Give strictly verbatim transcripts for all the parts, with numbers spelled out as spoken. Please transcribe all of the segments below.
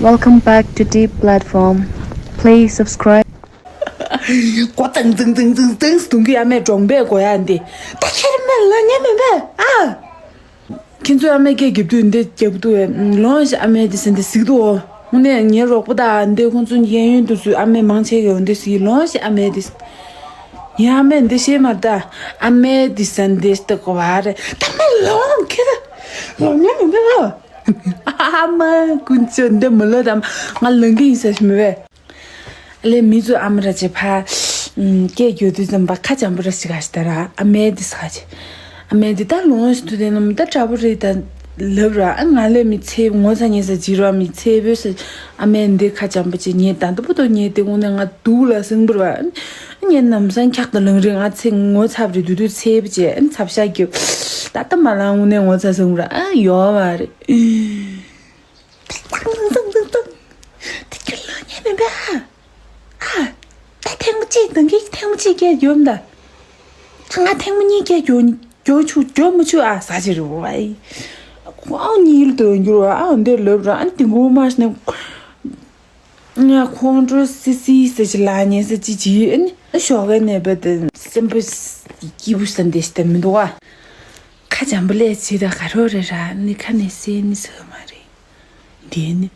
Welcome back to Deep Platform. Please subscribe. གོ་ཏང་ཏང་ཏང་ཏང་ཏང་སྟོང་གི་ཨ་མའི་གྲོང་པའི་གོ་ཡ་འདི། ད་ཁྱེར་མེད་ལ་ཉེ་མེད་པས་ཨ། ཁྱེད་ཚོའི་ཨ་མའི་སྐད་རྒྱབ་དུས་འདི་རྒྱབ་དུས་ལོང་ཞིག་ཨ་མའི་འདི་ཟེར་འདི་ཟིག་དུ་འོ། དངོས་གནས་ངའི་རོགས་པ་དང་འདི་ཁོང་ཚོ་གཡས་གཡོན་དུ་ཚུད་ཨ་མའི་མང་ཆེ་གི་འོ་འདི་ཟིག་ལོང་ཞིག་ཨ་མའི་འདི། ཡ་མེད་འདི་ཤེས་མ་ད། ཨ་མའི་འདི་ཟེར་འདི་སྟག་གོ་བ་རེད་ད་མེད་ལོང་ཁྱེད། ལོང་ཉེ་མེད་པས་ཨ། ཨ་མ་ཀུན་སྤྱོད་འདི་མི་ལོ་དམ་ང་ལང་གི་ཡིན་ས་ཞིག་མི་བས། ལས་མི་ཚོ་ཨ་མ་ར་ཅེ་ཕ། སྐད་རྒྱོ་དུས་ཙམ་པ་ཁ་འཇམ་པོ་ར་ཞིག་ག་ཞིག་ད་ར་ཨ་མའི་འདི་ས་ཅེ། ཨ་མའི་འདི་ད་ལོང་ཞིག་དུ་དེ་ནམ་ད་དྲ་བོ་རེད་ད། ལབ་ར་ཨ་ང་ལས་མི་ཚེ་ངོ་ཚ་ཉེ་ས་ཇི་ར་མི་ཚེ་བོད་ས། ཨ་མའི་འདི་ཁ་འཇམ་པོ་ཅེ་ཉེ་ད་འདི་པོ་ཏོ་ཉེ་དེ་ངོ་ནས་ང་སྡུག་ལ་སེང་པོ་ར། ཉེ་ནམ་སང་འཁྱག་ཏུ་ལང་རིང་ཨ་ཚེ་ངོ་ཚ་བ་རེད་དུ་དུ་ཚེ་བོ་ཅེ་ཨ་ཚབ་ཤ་རྒྱུ། ད་ད་མ་ལང་ངོ་ནས་ངོ་ཚ་སེང་པོ་ར་ཨ་ཡོ་བ་རེད། ཏག་ཏག་ཏག་ཏག་ཏག་དེ་ཁྱོད་ལོ་ཉེ་མིན་པས་ཨ། ཨ། ད་ཐེངས་མ་གཅིག་དང་གི་ཐེངས་མ་གཅིག་སྐད་རྒྱོབ་ད། ང་ཐེངས་མ་གཉིས་སྐད་རྒྱོབ་རྒྱོབ་ཆུ་རྒྱོབ་མ་ཆུ་ཨ་ཟ་ཅི་རུ་བ་ཨི། ཁོང་གཉིས་ལ་དོན་འགྱུར་བ་ཨ་འདིར་ལབ་ར་ཨ་དེ་མགོ་མ་ཤི་ནས། ང་ཁོང་ཁྲོ་སི་སི་ཟེར་ཅི་ལ་ཉེ་ཟེར་ཅི་ཅི་ཨ་ནི་ཨ་ཞོགས་ཀས་ནས་བས་དེ་སེམས་པ་སྐྱིད་པོ་ཟ་འདི་ཞི་དེ་མི་འདུག་ཨ། ཁ་འཇམ་པོ་ལས་ཇི་ད་ག་རོ་རེ་ར་ནི་ཁ་ནས་སེ་ནི་ཟ་མ་རེད། འདི་ནི།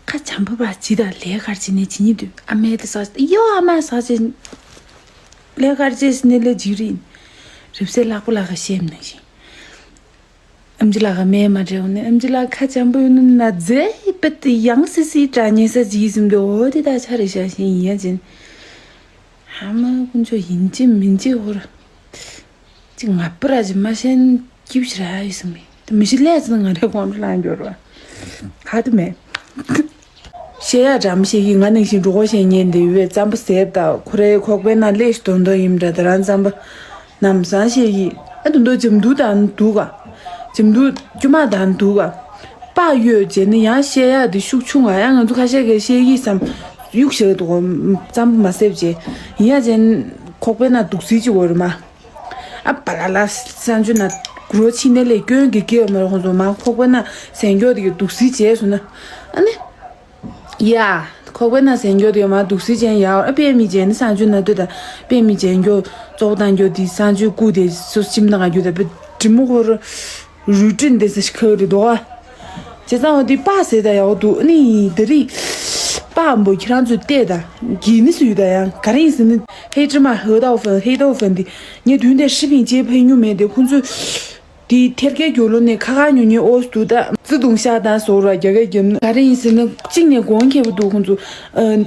ཁ་འཇམ་པོ་བ་ཇི་ད་ལས་ཀར་ཅི་ནས་ཇི་ཉིད་དུ་ཨ་མའི་དེ་ཟ་ཡོ་ཨ་མ་ཟ་ཅི། ལས་ཀར་ཅི་སི་ནི་ལས་ཇི་རིན། རིབ་སེ་ལག་པ་ལག་ག་ཤེམ་ནང་བཞིན། ཨམ་ཅི་ལག་ག་མེ་མ་རེ་འོ་ནི་ཨམ་ཅི་ལག་ཁ་འཇམ་པོ་ཡོད་ནི་ན་ཛེ་པད་ཡང་སི་སི་དྲ་ཉེ་ས་ཇི་ཟིམ་དུ་འོ་དེ་ད་ཆ་རེ་ཤ་ཞིང་ཡིན་ཡ་ཅན། ཨ་མ་ཀུན་ཆོ་ཡིན་ཅི་མིན་ཅི་འོ་ར། ཅི་ང་པུ་ར་ཅི་མ་ཤེན་སྐྱིབས་ཤི་ར་ཡོད་སི་མི། དེ་མི་ཤི་ལས་ཅི་ན་ང་རེ་ཁོང་ཁྲོ་ལངས་འགྱུར་བ། ཧ་དུ་མེད། བཤད་ཡ་འདྲ་མི་ཤེས་ཀྱི་ང་ནང་བཞིན་འགྲོ་གོ་བཤད་ཉན་དེ་ཡོད་རྩམ་པ་ཟེབ་དང་ཁོ་རའི་ཁོག་པའི་ནང་ལས་ཤི་དོན་དོ་ཡིན་འདྲ་དེ་རང་རྩམ་པ། ནམ་སང་བཤད་ཀྱི་ཨ་དུ་འདོ་འཇམ་དུ་དང་འདུག་ག་འཇམ་དུ་དཀྱུ་མ་དང་འདུག་ག་པགས་ཡོད་བྱས་ནི་ཡང་བཤད་ཡ་དེ་ཤུགས་ཆུང་ང་ཡང་ང་ཚོ་ཁ་ཤས་ཀྱིས་བཤད་ཀྱི་བསམ་གཡུག་བཤད་དུ་གོ་རྩམ་པ་མ་ཟེབ་བྱས་ཡིན་ཡ་བྱས་ཁོག་པའི་ནང་དུག་སིལ་གྱི་འོ་རེད་མ། ཨ་པ་ལ་ལ་སང་ཆུ་ན་གུ་རོ་ཕྱི་ནས་ལས་སྐྱོན་གྱི་སྐྱེ་བ་མ་རེད་ཁོང་ཚོ་མ་ཁོག་པ་ན་ཟན་སྐྱོག་དེ་གི་དུག་སིལ་བྱས་སོང་ན་ཨ་ནི། ཡ། ཁོག་པ་ན་ཟན་སྐྱོག་དེ་མ་དུག་སིལ་ཅན་ཡ་ཨ་པད་མི་ཅན་ནི་སང་ཆུ་ན་ལྟོས་དང་པད་མི་ཅན་སྐྱོ་བཙོག་བཏང་སྐྱོ་དེ་སང་ཆུ་ཀུ་དེ་སོ་ཁྱིམ་ནང་ག་རྒྱུ་དང་པད་དྲི་མོ་ཁོ་རུ་རུས་སྤྲིན་དེ་ས་ཤི་ཁ་རི་དོ། བྱས་ཙང་འོ་དེ་པགས་ཟེར་ད་ཡག་འདུག་ནི་དེ་རིགས་པགས་འབོ་ཁྱེད་རང་ཚོས་བལྟས་ད་གི་ནི་སུ་ཡོད་ད་ཡང་ག་རེ་ཡིན་ཟེར་ནི་ཧེ་ཀྲི་མ་ཧེ་ཏའོ་ཧྥན་ཧེ་ཏའོ་ཧྥན་དེ་ངས་དུས་འདིར་ཧྲི་ཕིང་ཅེ་ཕན་ཉུ་མེད་དེ་ཁོང་ཚོས་དེ་ཐེར་ཀའི་རྒྱུ་ལོ་ནས་ཁ་ཁ་ཉུ་ཉུ་ཨོ་སུ་ད་ཙི་དུང་ཤ་དང་ཟོ་ར་རྒྱ་གའི་རྒྱབ་ན་ག་རེ་ཡིན་ཟེར་ན་གཅིག་ནས་གོང་ཁེ་པོ་འདུག་ཁོང་ཚོ་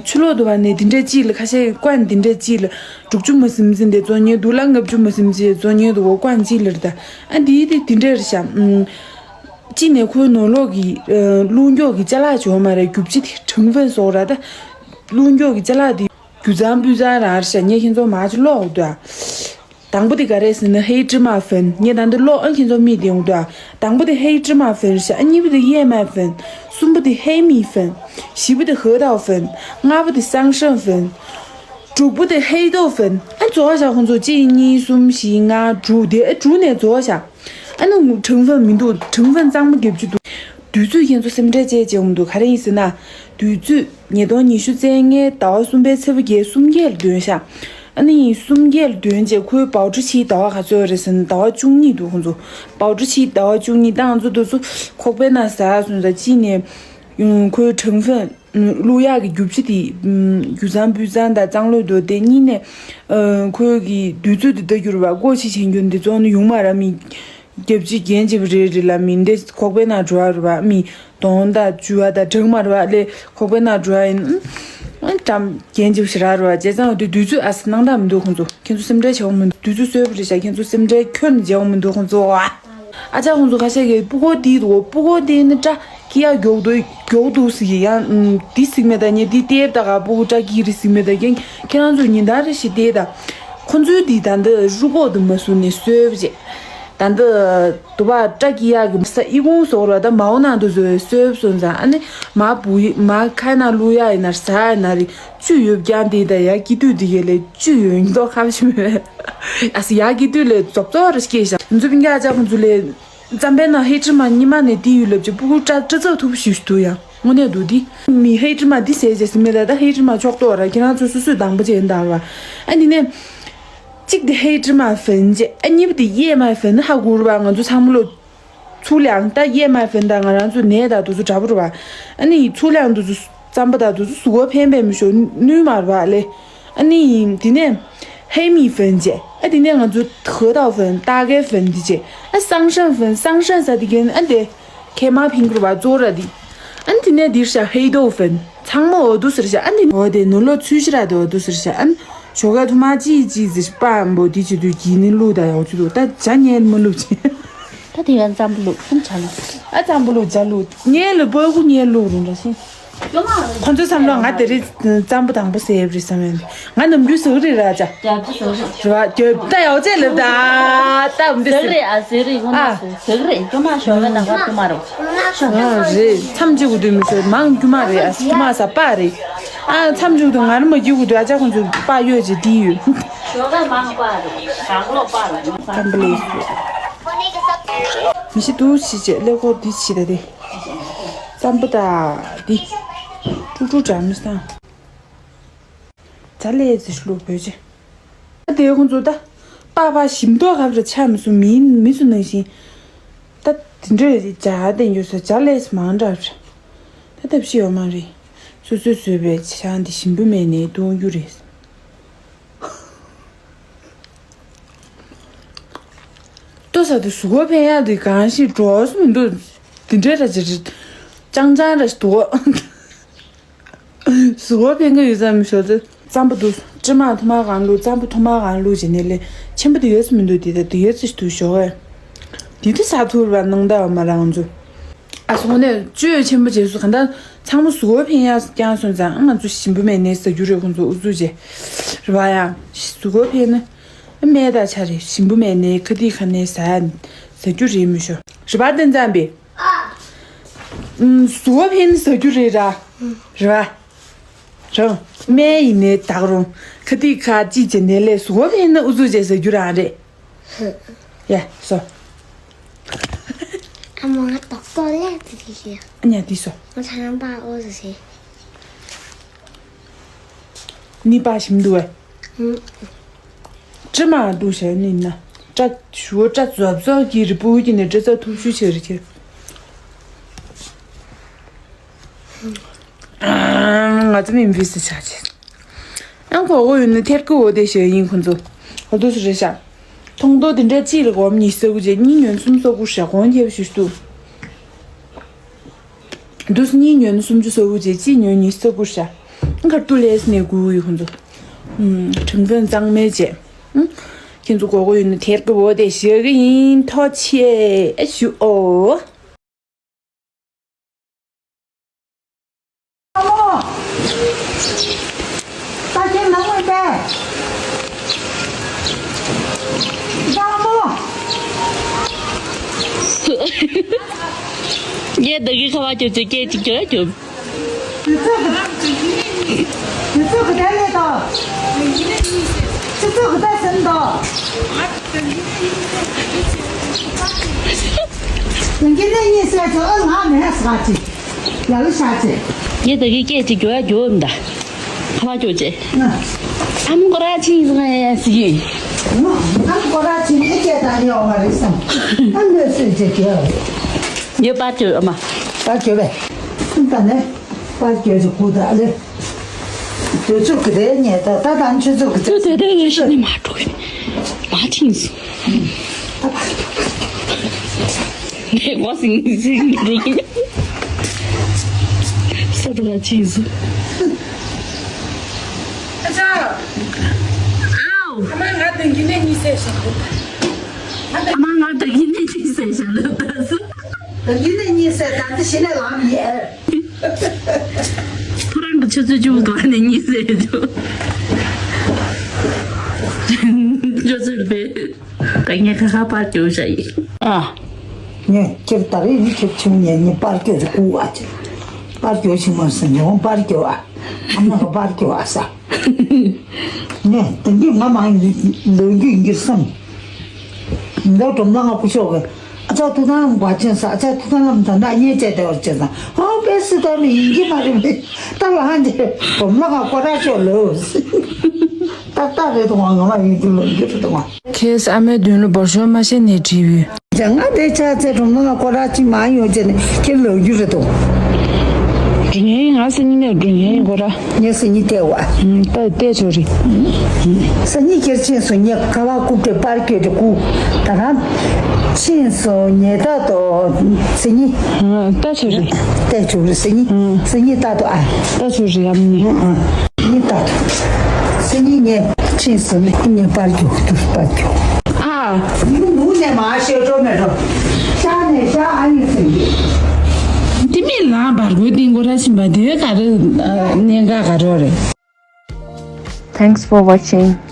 ཆུ་ལོག་འདུག་བ་ནས་དེ་འདྲ་གཅིག་ལ་ཁ་ཤས་ཀོན་དེ་འདྲ་གཅིག་ལ་དྲུག་ཅུ་མ་ཟིན་ཟིན་དེ་ཚོ་ཉོས་འདུག་ལ་ལྔ་བཅུ་མ་ཟིན་ཟིན་ཚོ་ཉོས་འདུག་གོ་ཀོན་གཅིག་ལ་རེད་ད་ཨ་དེ་དེ་དེ་འདྲ་རེད་ཤག་གཅིག་ནས་ཁོའི་ནོར་ལོག་གི་རླུང་མགྱོགས་ཀྱི་ཅ་ལག་བྱོ་མ་རེད་རྒྱུ་ཕྱི་དེ་ཁྲང་ཧྥན་སོགས་ར་ད། རླུང་མགྱོགས་ཀྱི་ཅ་ལག་དེ་རྒྱུ་གཙང་སྤུས་གཙང་རང་རེད་ཤག་ངས་ཁྱེད་ཚོ་མ་ཅི་ཀློག་འོང་དུ་ཨ། དང་པོ་དེ་ག་རེ་ཟེར་ན་ཧེ་ཀྲི་མ་ཧྥན་ངས་ད་འདི་ཀློག་ཨ་ཁྱེད་ཚོ་མིག་དེ་འོང་དུ་ཨ། དང་པོ་དེ་ཧེ་ཀྲི་མ་ཧྥན་རེད་ཤག་ཨ་གཉིས་པོ་དེ་ཡེ་མ་ཧྥན། གསུམ་པོ་དེ་ཧེ་མི་ཧྥན། བཞི་པོ་དེ་ཧེ་ཏའོ་ཧྥན། ལྔ་པོ་དེ་སང་ཧྲན་ཧྥན། དྲུག་པོ་དེ་ཧེ་ཏའོ་ཧྥན། ཨ་རྫོགས་ཤག་ཁོང་ཚོ་གཅིག་གཉིས་གསུམ་བཞི་ལྔ་དྲུག་དེ་ཨ་དྲུག་ནས་རྫོགས་ཤག་ཨ་ནི་ཁྲང་ཧྥན་མི་འདུག་ཁྲང་ཧྥན་གཙང་མ་བརྒྱབ་ཅིག་འདུག་དུས་ཚོད་ཁྱེད་ཚོ་སེམས་ཁྲལ་བྱས་བྱས་འོང་འདུག་ག་རེ་ཡིན་ཟེར་ན། དུས་ཚོད་ཉིས་སྟོང་ཉི་ཤུ་རྩ་ལྔའི་ཟླ་བ་གསུམ་པའི་ཚེས་པ་བརྒྱད་སུམ་བརྒྱད་ལ་འདོན་ཤག་ཨ་ནི་གསུམ་བརྒྱད་ལ་འདོན་རྗེས་ཁོའི་བའོ་ཀྲི་ཕྱིའི་ཟླ་བ་ག་ཚོད་རེད་ཟེར་ན་ཟླ་བ་བཅུ་གཉིས་འདུག་ཁོང་ཚོ་བའོ་ཀྲི་ཕྱིའི་ཟླ་བ་བཅུ་གཉིས་ད་ང་ཚོ་དུས་ཚོད་ཁོག་པའི་ནང་ཟ་སོང་ཙང་གཅིག་ནས་ཁོའི་ཁྲང་ཧྥན། བླུག་ཡག་གི་རྒྱུ་ཆ་དེ་རྒྱུ་གཙང་སྤུས་གཙང་དང་གཙང་ལོས་དོ་དེ་གཉིས་ནས་ཁོས་ཀྱི་དུས་ཚོད་དེ་ལྟ་རྒྱུར་བ་སྒོ་ཕྱི་ཆེན་རྒྱུ་འདི་ཚོ་ནི་ཡོང་མ་ར་མི་རྒྱབ་ཅི་རྒྱན་ཅི་རེད་རེད་ལ་མི་འདི་ཁོག་པའི་ནང་འགྲོ་བ་རུ་བ་མི་གདོང་དང་བཅུ་བ་དང་གྲང་མ་རུ་བ་ལས་ཁོག་པའི་ནང་འགྲོ་བ་ཡིན་ཀྲམ་རྒྱན་ཅི་ཞི་ར་རུ་བ་བྱས་ཙང་དེ་དུས་ཚོད་ཨ་སི་སྣང་དག་མི་འདུག་ཁོང་ཚོ་ཁྱེད་ཚོ་སེམས་ཁྲལ་བྱེད་འོང་མི་འདུག་དུས་ཚོད་གསོས་པ་རེད་ཤག་ཁྱེད་ཚོ་སེམས་ཁྲལ་ཁྱོན་ནས་བྱེད་འོང་མི་འདུག་ཁོང་ཚོ་ཨ། ཨ་ཅག་ཁོང་ཚོ་ཁ་ཤས་ཀྱིས་སྤུ་གུ་དེའི་འདུག་གོ་སྤུ་གུ་དེ་ནི་སྐྲ་སྐྱི་ཡག་མགྱོགས་འདུག་མགྱོགས་འདུག་ཟེར་གི་ཡང་དེ་ཟིག་མེད་ད་ཉེ་དེ་ལྟེབ་ད་ག་སྤུ་གུ་སྐྲ་སྐྱི་རེ་ཟིག་མེད་ད་ཀྱང་ཁྱེད་རང་ཚོ་ཉིན་ལྟར་རེ་ཞིག་བལྟས་ད་ཁོང་ཚོའི་དེ་ད་འདི་རུ་ཀོག་དུ་མ་བཟུང་ནས་གསོལ་བྱས་ད་འདི་དུ་བ་སྐྲ་སྐྱི་ཡག་གི་ས་ཨི་ཁུང་སོགས་ར་ད་མའོ་ནང་དུ་བཟོས་གསོལ་སོང་ཙང་ཨ་ནི་མ་བུ་ཡི་མ་ཁ་ན་བླུག་ཡག་ཡིན་ན་ཟ་ཡིན་ན་རེ། བཅུད་ཡོད་ཀྱང་དེ་ད་ཡ་སྐྱིད་དུས་དེ་གས་ལས་བཅུད་ཡོད་མདོག་ཁ་བ་ཞིམ་མོད། ཨ་སི་ཡ་སྐྱིད་དུས་ལས་རྫོབ་རྫོབ་ར་སྐྱེས་ཤག་འཛུ་པིན་གྱ་ཅག་ཁོང་ཚོ་ལས་རྩམ་པའི་ནང་ཧེ་ཁྲི་མ་ཉི་མ་ནས་དེ་ཡུལ་ལབ་ཀྱི་སྤུ་གུ་སྐྲ་སྐྲ་ཚག་ཐུབ་ཞུ་ཞུ་དུ་ཡང་ དངོས་གནས་འདུག་འདི། མི་ཧེ་ཀྲི་མ་འདི་ཟེར་བྱས་ཟིན་མེད་ད། ད་ཧེ་ཀྲི་མ་ཕྱོགས་གཏོགས་ར། ཁྱེད་རང་ཚོ་སོ་སོས་དང་པོ་བྱས་ཡིན་དང་ར། ཨ་འདི་ནས། གཅིག་འདི་ཧེ་ཀྲི་མ་ཧྥན་བྱས། ཨ་གཉིས་པ་འདི་ཡེ་མ་ཧྥན་ཧ་གོ་ར་བ། ང་ཚོ་ཚང་མ་ལོ། ཚུར་ལེན་ད། ཡེ་མ་ཧྥན་དང་ང་རང་ཚོ་ནས་ད་དུ་ཚོ་འདྲ་པོ་ར་བ། ཨ་ནི་ཚུར་ལེན་དུ་ཚོ་རྩམ་པ་ད་དུ་ཚོ་གཟུགས་པོ་ཕན་པའི་མི་ཤོ་ནུས་མ་ར་བ་ལེ། ཨ་ནི་དེ་ནས་ཧེ་མི་ཧྥན་བྱས། ཨ་དེ་ནས་ང་ཚོ་ཧེ་ཏའོ་ཧྥན། ཏཱ་གའི་ཧྥན་འདི་བྱས། ཨ་སང་ཧྲན་ཧྥན། སང་ཧྲན་ཟ་དེ་གན་ཨ་དེ། ཁེ་མ་ཕིང་གུར་བ་ཙོ་ར་དི། ཨན་དེ་ནས་དིར་ཤ་ཧེ་དོ་ཧྥན། ཚང་མ་འོ་དུ་ཟེར་ཤ། ཨན་དེ་འོ་དེ་ནུ་ལོ་ཚུལ་ཤི་ར་དེ་འོ་དུ་ཟེར་ཤ། ཨན་ཞོགས་ཀ་ཐུ་མ་ཅི་ཅི་ཟེར་པ་འབོ་དི་ཅི་དུ་གི་ནི་ལུ་ད་ཡོ་ཅི་དུ་ད་ཇ་ཉལ་མི་ལུ་ཅི། ད་དེ་ཡང་རྩམ་པ་ལུ་ཨན་ཇ་ལུ། ཨ་རྩམ་པ་ལུ་ཇ་ལུ་ཉལ་ལུ་བོ་གུ་ཉལ་ལུ་རུང་ར་ཤི། ཁོ་ཚོ་བསམ་བློ་ང་དེ་རིང་རྩམ་པ་དང་པོ་ཟས་རེད་བསམ་ཡོད། ང་ནམ་རྒྱུན་ཟ་གི་རེད་ར་ཇ། རྒྱབ་ཀྱི་ཟ་གི་རེད། རེད་བ། རྒྱབ་ད་ཡོད་ཅེས་ལབ་ད། ད་འདི་ཟ་གི་རེད། ཨ་ཟ་གི་རེད། ཁོ་ན་ཨ་ཟ་གི་རེད། ཁྱོད་མ་ཞོགས་པ་ནང་པ་ཐུ་མ་རོ། ཨ་རེད། མཚམས་གཅིག་གུ་དུས་མི་ཤོར་མང་རྒྱུ་མ་རེད། ཨ་ཐུ་མ་ཟ་པ་རེད། ཨ་མཚམས་གཅིག་ཏུ་ང་རང་མ་རྒྱུ་གུ་དུས་ཨ་ཅག་ཁོང་ཚོ་པ་ཡོད་ཅེས་འདི་ཡོད། ཞོགས་པ་མང་པ་རོ། གང་ལོ་པ་རོ། ཀམ་པ་ལེ་སུ། མི་ཤི་དུ་ཤི་ཅེས་ཀླད་ཀོར་འདི་ཤི་ད་དེ། རྩམ་པ་ད་འདི། ཀྲུག་ཀྲུག་འདྲ་མི་སང་། ཇ་ལས་ཟེར་ལུགས་བོད་ཆེ། ད་དེ་ཁོང་ཚོ་ད། པགས་པ་ཞིམ་མདོག་ཁ་ར་ཆ་མི་སུ་མིན་མི་སུ་ནང་བཞིན། ད་དེ་འདྲས་ཇ་དེ་ཡོད་ས་ཇ་ལས་མང་འདྲ་ར། ད་ཐབས་ཤེས་ཡོད་མ་རེད། སོ་སོས་བཟོས་པའི་ཇ་འདི་ཞིམ་པོ་མེད་ནས་བཏུང་རྒྱུ་རེད། ལྟོ་ཟ་དུས་གཟུགས་པོ་ཕན་ཡག་དེ་གང་ཞིག་འགྲོ་སུ་མི་འདུག་དེ་འདྲས་ར་ཇི་རེད། ཅང་ཅང་ར་ཞིག་འདུག་གཟུགས་པོ་ཕན་གི་ཡོད་ས་མི་ཤོར་ཏེ། རྩམ་པ་འདུག་ཀྲི་མ་ཐུ་མ་གང་བླུགས། རྩམ་པ་ཐུ་མ་གང་བླུགས་བྱས་ནས་ལས་ཆེན་པོ་དེ་ཡོད་ས་མི་འདུག་དེ་ད་དེ་ཡོད་ས་ཞིག་འདུག་ཞོག་ཨེ། དེ་དུས་ཟ་ཐུབ་པ་སྣང་དག་མ་རང་ཚོ། ཨ་སོང་ནས་བཅོས་ཆེན་པོ་བྱས་སུ་གང་ལྟར་ཚང་མ་གཟུགས་པོ་ཕན་ཡག་རྐྱང་སོང་ཙང་ང་ཚོ་ཞིམ་པོ་མེད་ནས་ཟ་རྒྱུ་རེད། ཁོང་ཚོ་ཨུ་ཚུགས་བྱས་རེད་བ། ཡང་གཟུགས་པོ་ཕན་ན་སྨན་ད་ཆ་རེད། ཞིམ་པོ་མེད་ནས་ཁ་ཏིག་ཁ་ནས་ཟ་ཟ་རྒྱུ་རེད་མི་ཤོ་རེད་བ། བསྟན་འཛམ་པའི། ཨུམ། གཟུགས་པོ་ཕན་ཟ་རྒྱུ་རེད་ར། རེད་བ། རང་། སྨན་ཡིན་ནའི་དག་རུང་ཁ་ཏིག་ཁ་ཅི་བྱས་ནས་ལས་གཟུགས་པོ་ཕན་ན་ཨུ་ཚུགས་བྱས་ཟ་རྒྱུ་རང་རེད། ཧུ། ཡ་སོ། ཨ་མ་ང་ཏོག་ཏོག་ལས་དེ་དེ་ཞེས། ཨ་ཉ་དེ་སོ། ང་ཚ་རང་པ་ཨོ་ཟེར་ཞེས། ནི་པ་ཞིམ་འདུག་བས། ཧུ། ཅི་མ་འདུག་ཞེས་ནི་ན། སྐྲ་ཞུ་སྐྲ་རྫོབ་རྫོབ་ཀྱི་རི་པུ་ཀྱི་ནི་སྐྲ་རྩ་ཐུབ་ཤུ་ཆེ་རི་ཁྱེར། ང་ཚོ་མི་འབུས་སུ་ཆགས་ཆེ། ཡང་གོ་གོ་ཡོད་ནི་ཐེར་ཀི་འོ་དེ་ཞེས་ཡིན་ཁོ་ཚོ། འོ་དུ་སུ་རེད་ཤག་ཐོང་ཏོ་དེ་འདྲ་ཅི་ལ་གོམ་གཉིས་ས་དགུ་བྱས་གཉིས་ཉོན་གསུམ་ས་དགུ་ཞག་གོང་ཁེབས་ཞུ་ཞུ་དུ། དུས་གཉིས་ཉོན་སུམ་ཅུ་སོ་དགུ་བྱས་གཅིག་ཉོན་ཉི་ཤུ་རྩ་དགུ་ཤ། ཁར་ཏུ་ལས་ནས་དགུ་ཡོད་ཁོང་ཚོ། ཁྲིམས་དཔོན་གཙང་མའི་བྱས། ཁྱེད་ཚོ་གོ་གོ་ཡོད་ན་ཐེར་གི་འོ་དེ་ཞུ་གི་ཡིན། ཐོག་ཆེ་ཨེ་ཞུ་ཨོ། ལྟ་མཁན་ལ་དངོས་པས། ལྟ་མོ། ངས་འདི་གི་ཁ་བ་ཁྱོད་ཚོའི་སྐད་ཅིག་ཁྱོད་ཁྱོད། དུས་ཚོད་ཀྱི་དུས་ཚོད་ཀྱི་དལ་ལས་དང་། ཆུ་ཚོད་ཀྱི་དལ་ཟིན་དང་། དེང་གི་ནས་གཉིད་སད་ཚེ་ཨ་ང་མེད་ཟ་ཅིག་ཡ་ལ་ཤ་ཅིག་ངས་ད་གི་སྐད་ཅིག་རྒྱོ་ཡ་རྒྱོ་འམ་ད། ཁ་བ་རྒྱོ་ཅེ། ཨ་མ་ཀོ་ར་ཆིན་ཟེར་ང་ཡ་ཟི་གི། ཨ་མ་ཀོ་ར་ཆིན་ཨེ་སྐད་ད་ནི་ཡོང་མ་རེད་བསམ། ཨ་མོས་སུས་ཅེ་རྒྱོ། ངས་པར་རྒྱོ་ཨ་མ། པར་རྒྱོ་བས། ད་ནས་པར་རྒྱོ་ཅེ་གུ་ད་ལེ། དུས་ཚོད་ཀྱི་རེད་ཉེ་ད་ད་དང་ཆུ་ཚོད་ཀྱི་ཚོད་དེ་དེ་ཡོད་ཤི་ནི་མ་འགྲོ་གི་མ་ཐིངས་སུ། ངས་ངོ་སིང་སིང་འགྲོ་གི་ས་དུ་ལ་ཐིངས་སུ། ཨ་ཅག་ཨ་མ་ང་དང་གི་ནས་གཉིད་སད་ཤག་ཨ་མ་ང་དང་གི་ནས་གཉིད་སད་ཤག་ལབ་ད་སུ། དང་གི་ནས་གཉིད་སད་ད་འདི་ཤི་ནས་ལངས་ཡས། ཁོ་རང་གི་ཆུ་ཚོད་བཅུ་པོ་དོར་ནས་གཉིད་སད་འཇོག་ཆུ་ཚོད་པས་ད་ངས་ཁ་ཁ་པར་རྒྱོབ་བཞག་ཡིན། ཨ། ངས་ཁྱེད་ད་རེས་ནི་ཁྱེད་ཆུང་ཉེ་ཉེ་པར་རྒྱོབ་ཀྱི་སྐུ་བ་ཅི། པར་རྒྱོབ་ཤིང་མ་སུ་ཉོ་པར་རྒྱོབ་ཨ། ཨ་མ་གི་པར་རྒྱོབ་ཨ་ས། ངས་དེང་གི་ང་མང་ལོན་རྒྱུ་ཡིན་གྱི་བསམ། འདི་སྒྲོམ་ནང་ང་སྐུ་ཞོག་གི། ཨ་ཅག་ཐུགས་དམ་བ་ཅན་ས་ཨ་ཅག་ཐུགས་དམ་ད་ནག་ཉེས་བྱས་ཏེ་བར་བྱས་ས་ཧོ་པེ་སི་ཏོ་ནི་ཡིན་གྱི་མ་རེད་མེད། ད་ལ་ཧ་འདི་སྒྲོམ་ལ་ང་ཀོ་ར་ཤོག་ལོ། ཏག་ཏག་རེད་དོ་ང་ང་མ་ཡིན་གྱི་ལོ་རྒྱུ་རེད་དོ་ང་། ཁྱེད་ཨ་མའི་མདུན་ལ་འབོར་ཤོག་མ་བཤད་ནས་བྲིས་ཡོད། ང་དེ་ཆ་ཚེ་སྒྲོམ་ལ་ང་ཀོ་ར་ཅི་མ་ཡོང་བྱས་ནས་ཁྱེད་ལོ་རྒྱུ་རེད་དོ། འགྲོ་ཉན་ཡིན་ང་སེ་ཉིན་ནས་འགྲོ་ཉན་ཡིན་ཀོ་ར། ངས་སེ་ཉིན་བལྟས་བ། ད་བལྟས་ཆོག་རེད། སེ་ཉིན་ཁྱེར་ཕྱིན་སོང་ངས་ཁ་བ་རྐུབ་དེ་པར་སྐྱོད་དེ་རྐུ། ད་རང་། ཕྱིན་སོང་ངས་ད་དོ་སེ་ཉིན། ད་ཆོག་རེད། བལྟས་ཆོག་རེད་སེ་ཉིན། སེ་ཉིན་ད་དོ་ཨ། ད་ཆོག་རེད་ཨ་མི། ཉིན་ད་དོ། སེ་ཉིན་ངས་ཕྱིན་སོང་ངས་པར་སྐྱོད་དུ་པར་སྐྱོད། ཨ། ནུ་ནུ་ནས་མ་ཤེས་འགྲོ་མེད་འགྲོ། ཤ་ནས་ཤ་ཨ་ཡིན་ཟེར་གྱི། དེ་མི་ལ་བར་གོས་ཏིང་གོ་ར་ཕྱིན་པ་དེ་ག་རེ་གནད་འགག་ག་རེ་རེད། Thanks for watching.